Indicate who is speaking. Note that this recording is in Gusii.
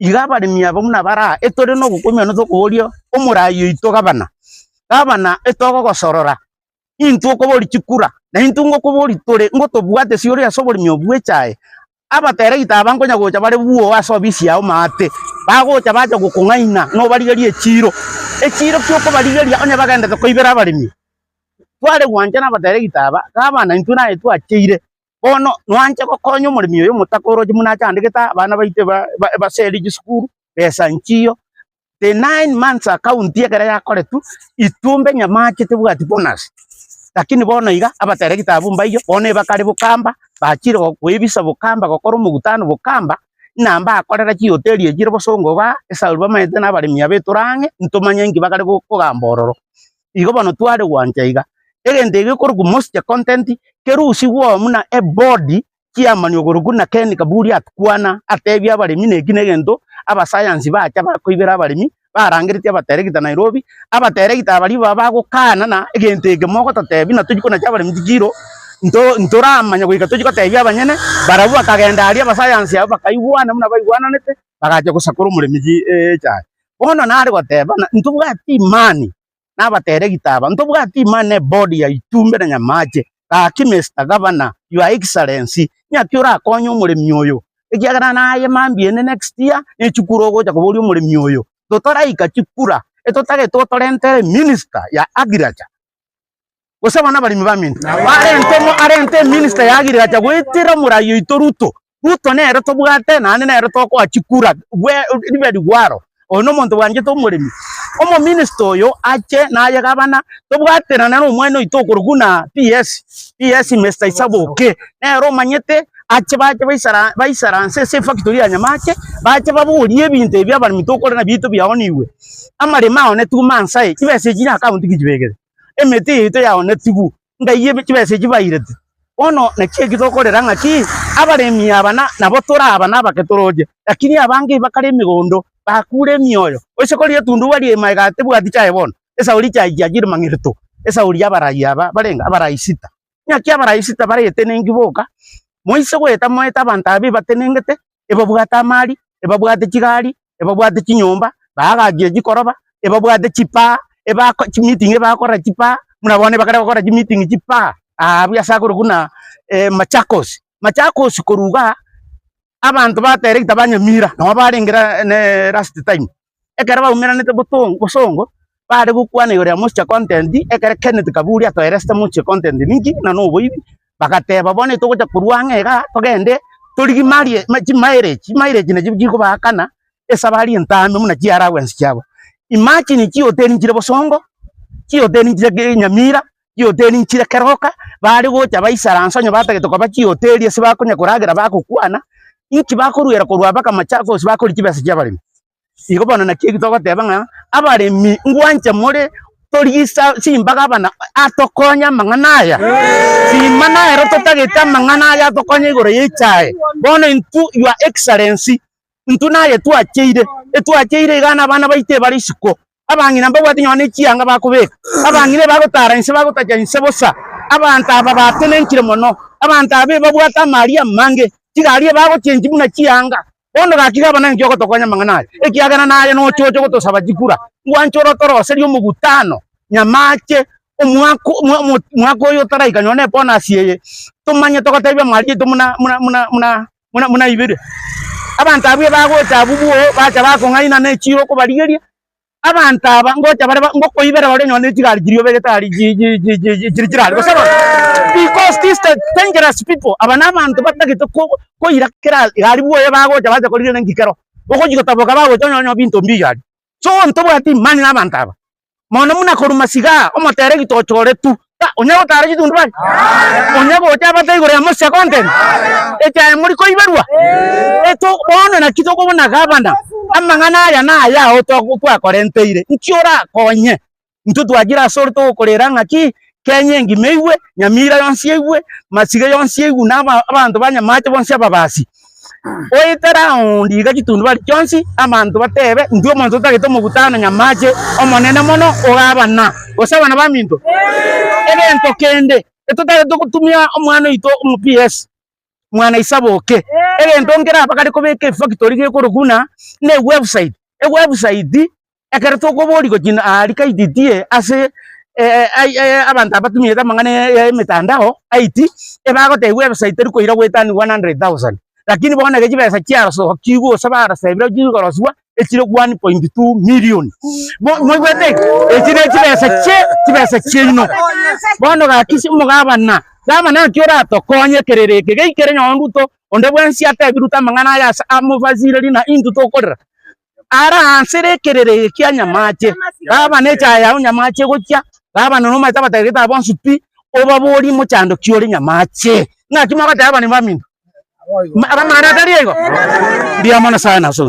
Speaker 1: Iga abaremi aba buna bare aa, etore nogokumia na tokoboria omorai oito gavana, gavana etogogosorora, intwe okoboria chikura, na intwe ngokoboria tore, ngotobwate ase ore ase oboremi obwo bw'echae. Abateregita aba nkonya gocha bare bwoo ase ofisi yao maate, bagocha bacha gokong'aina nobarigerie echiiro. Echiiro ki okobarigeria onye bagendete koibera abaremi? Tware gwancha nabateregita aba, gavana intwe naye twacheire. Bono nwanche gokonya omoremi oyo omotaka oroche buna achandegete abana baito ebaseri chisukuru, besa nchiyo, the nine months account ekero yakoretwe, itumbe nyamache tebwati bonus. Lakini bono iga, abateregita abwo mbaiyo, bono ebakare bokamba, bachire koebisa bokamba gokora omogutano bokamba, ng'a mbakorera chihoteli echire bosongo igaa, esauri bamaete na abaremi aba etore ang'e, ntomanye nki bakare kogamba ororo. Igo bono tware gwancha iga, egento eke gekorokwa moisture content kerusigwe oo buna ebodi chiamani okorokwa buna Ken Kaburi atkwana atebie abaremi na eki na egento abasayansi bacha bakoibera abaremi barangeretie abateregita Nairobi, abateregita baria baba bagokana na egento eke mogototebia na tochia konacha abaremi chikiro nto ntoramanya goika tochia kotebia abanyene, barabwo bakagenda aria abasayansi abwo bakaigwana buna baigwananete bagacha gosakora omoremi chi echae. Bono nare goteba ng'a ntobwati imani nabateregita aba, ntobwati imani na ebodi ya Itumbe na Nyamache, gaki Mister Governor, Your Excellency, ng'aki orakonye omoremi oyo, ekiagera naye mambia ende next year, ne chikura ogocha koboria omoremi oyo, totoraika chikura, etotagete otorentere minister ya agriculture. Gose abana abaremi baminto, arente omo arente eminister ya agriculture goetera omorai oito Ruto. Ruto nere tobwate naende nere tokoa chikura bwe ribe rigwaro. Oyo nomonto bwanchete omoremi. Omominister oyo ache naye gavana tobwaterane na omwana oito okorokwa buna PS, PS Mister Isaboke, nere omanyete ache bache baisara baisaranse ase efactory ya Nyamache, bache baborie ebinto ebi abaremi tokore na binto biaonigwe. Amaremo aonetwe Maasai, chibesa echi na account ki chibekete? Emete yaito yaonetigwe, ngai ebe chibesa echi bairete. Bono naki eki tokorera ng'aki, abaremi aba na nabo tore aba nabake toroche, lakini abange bakare emegondo, bakure emioyo. Oise koria etundubari eye magega tebwati chaye bono, esauri chiaye chiachire mang'erito, esauri y'abarai aba barenge abarai sita. Ng'aki abarai sita baretenenki boka, moise goeta moete abanto aba ebatenengete, ebabwate amari, ebabwate chigari, ebabwate chinyomba, baagachire chikoroba, ebabwate chipaa, ebako chimeeting ebakora chipaa, buna bono ebakare gokora chimeeting chipaa abwo ase akorokwa buna Machakos. Machakos korwa igaa, abanto bateregete ba Nyamira nabo barenge ra ne last time. Ekero baumeranete boto bosongo, bare gokwana igoro ya moisture content, ekero Kenneth Kaburi atoeresete moisture content ninki na noboibi, Bagateba, Bono etogocha korwa ang'e igaa, togende torigie marie chimileage, chimileage nachio chikobaakana esabari entambe buna chiallowance chiabo. Imagine chihoteli nchire Bosongo, chihoteli nchire ke Nyamira, chihoteli nchire Keroka, bare gocha baisaransa onye batagete koba chihoteli ase bakonya koragera bagokwana, inki bakoruera korwa mpaka Machakos bakoria chibesa chiabaremi. Igo bono naki eki togoteba ng'a abaremi ngwanche more torigie simba gavana atokonye amang'ana aya. Simba nere totagete amang'ana aya atokonye igoro ya echae. Bono intwe your excellency, intwe naye twacheire, etwacheire iga na abana baito ebare isiko, abang'ina mbabwati nonya ne chianga bakobeka, abang'ina ebagotara inse bagotacha inse bosa, abanto aba batenenkire mono, abanto aba ebabwate amari amange, chigari ebagochengi buna chianga. Bono gaki gavana ninki ogotokonya amang'ana aya? Ekiagera naye noche oche gotosaba chikura, ngwanche ore otoroserie omogutano nyamache omwaka omwaka oyo otaraika nonya ne bonus eye, tomanye togotebia amari aito buna buna buna buna buna buna ibere. Abanto abwo ebagocha abwo bwoo bacha bakong'aina na echiro okobarigeria. Abanto aba ngocha bare ngokoibera bare nonya ne chigari chiria obegete aria chi chi chi chi chiri chirari gose bono? Because this the dangerous people, aba na abanto batagete ko koira kera gari bwoye bagocha bacha korigereria nki kero, ogochi gotaboka bagocha onye onye binto mbiyo aria. So ntobwati imani na abanto aba. Mono buna korwa masiga aa, omotere gitocha ore tu, ta onya gotara chitundubari? Onya gocha abate igoro ya mosia content? Echae mori koiberwa? Eto bono naki tokobuna gavana, amang'ana aya nayao twakorenteire, nki orakonye? Intwe twachire asore togokorera ng'aki, Kenya engima eigwe, Nyamira yonsi eigwe, Masige yonsi eigwe, na abanto ba Nyamache bonsi ababasi. Oete round iga chitundubari chionsi, abanto batebe, intwe omonto totagete omogutano Nyamache omonene mono ogabana, gose abana baminto. Egento kende, etotagete gotumia omwana oito omo PS. Mwana isaboke. Egento nkere aba kare kobeka efactory gekorokwa buna ne ewebsite. Ewebsite ekero tokoboria gochia aria KTDA ase abanto aba batumiete amang'ana ya emetandao, IT, ebagotebia website teri koira goetania 100,000. Lakini bono iga chibesa chiarosokigwe gose barosebire chikorosiwa echire 1.2 million. Bo moigwete iga? Echi ne chibesa chie chibesa chiaino. Bono gaki ase omogabana, gabana naki oratokonye ekerero eke geikere nonye Ruto, onde bwensi atebi Ruto amang'ana aya ase amofasire rina intwe tokorera. Araansere ekerero eke kia nyamache, gabana echaye yao nyamache egochia, gabana nomanyete abatagete aba bonsi pi, obaborie mochando ki ore nyamache. Ng'aki mogoteba abana baminto? Abamana tari igo? Mbuya mono sana ase.